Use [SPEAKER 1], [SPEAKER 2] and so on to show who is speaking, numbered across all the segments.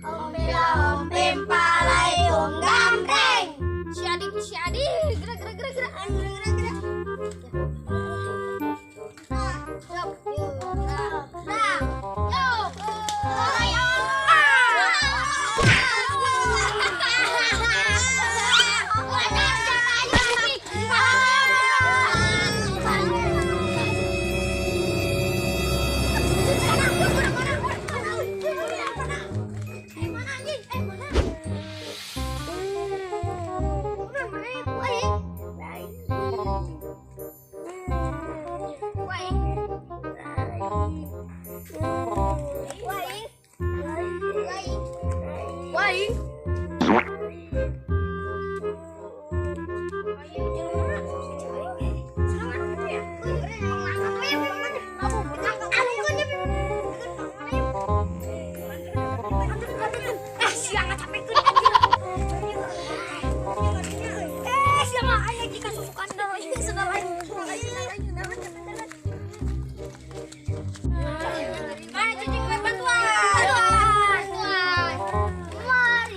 [SPEAKER 1] Om pila om pim palai om gambreng.
[SPEAKER 2] Si adik, si adik, gerak gerak gerak gerak gerak gerak gerak.
[SPEAKER 1] Nah,
[SPEAKER 2] Yuk, yuk, gerak, gerak. Yuk. Ayo.
[SPEAKER 1] Mari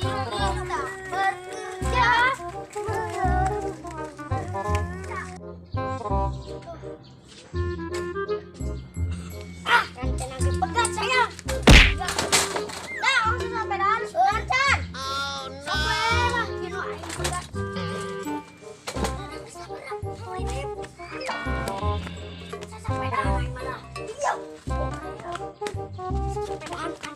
[SPEAKER 1] kita bekerja. Ah, kan tenaga pegat saya. Dah, langsung sampai dahan sudah. Oh no. Sampai lah, kilo aing pegat. Sampai dahan aing malah. Iya. Sampai dahan kan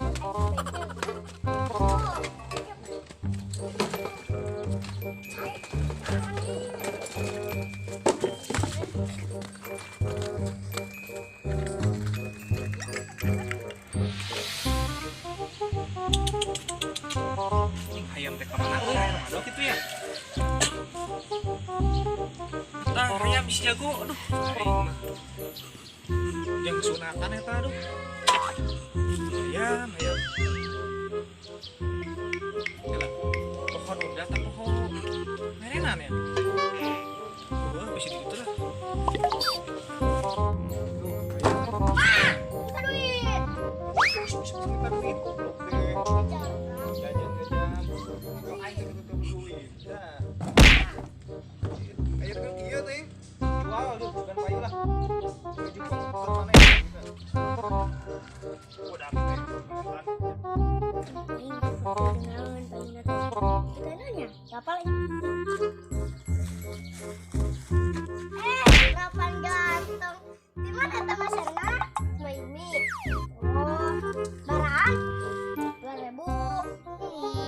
[SPEAKER 3] Anjing hayam teh kamana euy, hayam ado kitu ya. Tah hayam si jago, aduh aing mah. Jeung sunatan eta aduh. Hayam, hayam. Yalah, pohon udah tah pohon merenan ya. Wah, bisa gitu lah. Duh, hayam.
[SPEAKER 1] Kita duit.
[SPEAKER 3] Bisa minta duit goblok teh. Jajan jajan. Kalau aing teh gitu duit. Dah. Ayo kan kieu teh. Jual lu bukan payu lah. Tujuh kok mana ya? Udah teh.
[SPEAKER 1] Kita nanya, siapa lagi? Eh, kapan ganteng? Di mana teman sana? Maimi. Oh, barang 2.000.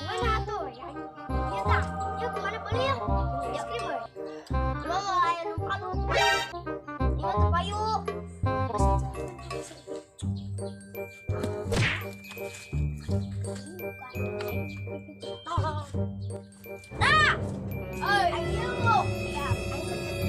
[SPEAKER 1] Mana tuh? Ya, iya tak? Yuk kemana beli ya? Es krim boy. Lo mau air lupa lu. Iya tuh payu. Nah, ayo. Ya, ayo kerja.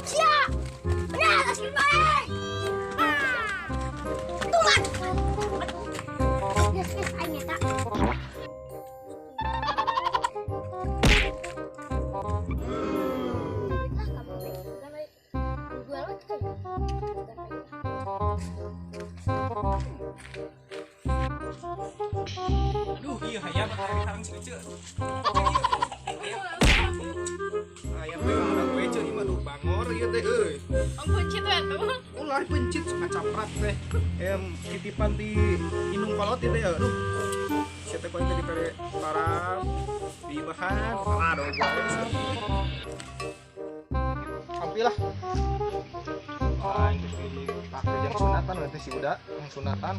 [SPEAKER 1] Sia! Benar, es krim aing. Ah! Tuhan. Yes, yes, aing eta. Lah, kamu teh bukan baik. Jual we teh. Bukan baik.
[SPEAKER 3] Aduh, iya hayam harang si Ece. Hayam. Hayam teh mana gue Ece ieu mah duh bangor ieu teh euy.
[SPEAKER 4] Ang pencit we tuh.
[SPEAKER 3] Ulah pencit suka caprak teh. Em titipan ti indung kolot ieu teh aduh. Sia teh poe teh dipere barang di bahan aduh gue. Ampi lah. Ah, ini pakai jang sunatan nanti si Uda, yang sunatan.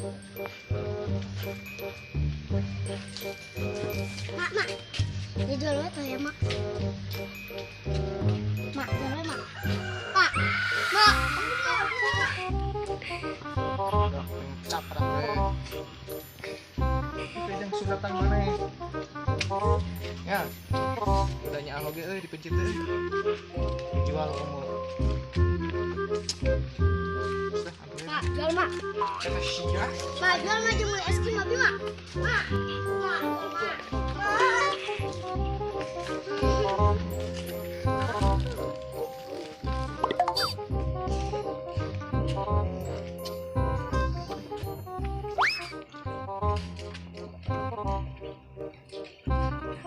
[SPEAKER 1] Mak, mak. Dijual we tuh ya, mak. Mak, jual we, mak. Mak. Mak.
[SPEAKER 3] Udah caprak teh. Itu jang sunatan mana? Ya. Udah nyaah oge euy dipencit teh. Dijual umur. Sudah, ambil.
[SPEAKER 1] Mak, Mak, jual mak.
[SPEAKER 3] Kata sia.
[SPEAKER 1] Mak, jual mak jeung meuli es krim abi mak. Mak, mak, jual mak. Mak.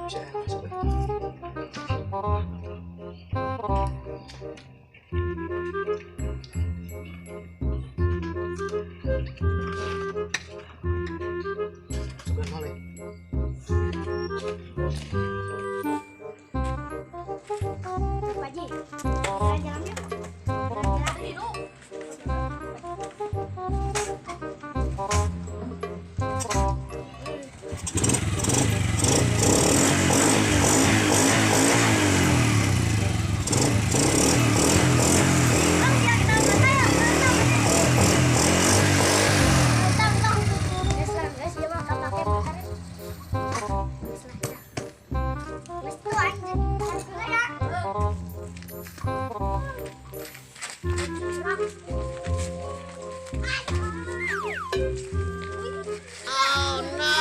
[SPEAKER 3] Bisa masuk. Suka noleh.
[SPEAKER 1] Pak Ji, jalan-jalan yuk. Jalan-jalan dulu. Bang, jangan ketawa-ketawa ya. Bang, bang. Guys lah, guys, dia mah nggak pakai motornya. Guys lah, ya. Guys tuh anjing. Harus dulu ya. Oh no.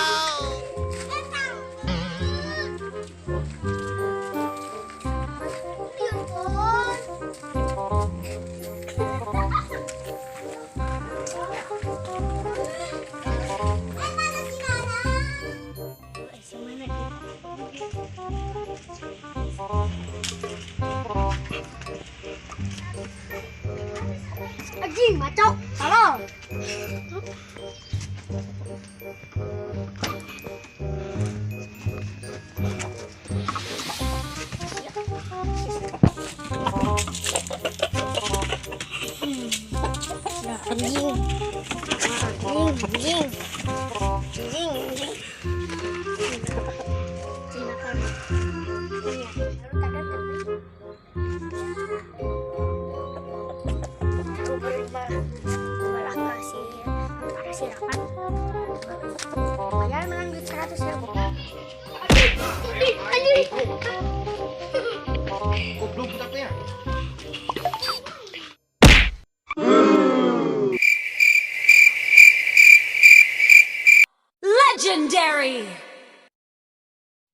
[SPEAKER 1] Anjing, macok, tolong. Ya, anjing. Anjing, anjing. Anjing, anjing. Cina kan. Iya, lalu tadi aku malah kasih kasih 8. Lumayan menang duit 100.000. Anjing, anjing.
[SPEAKER 3] Goblok budaknya.
[SPEAKER 4] Legendary!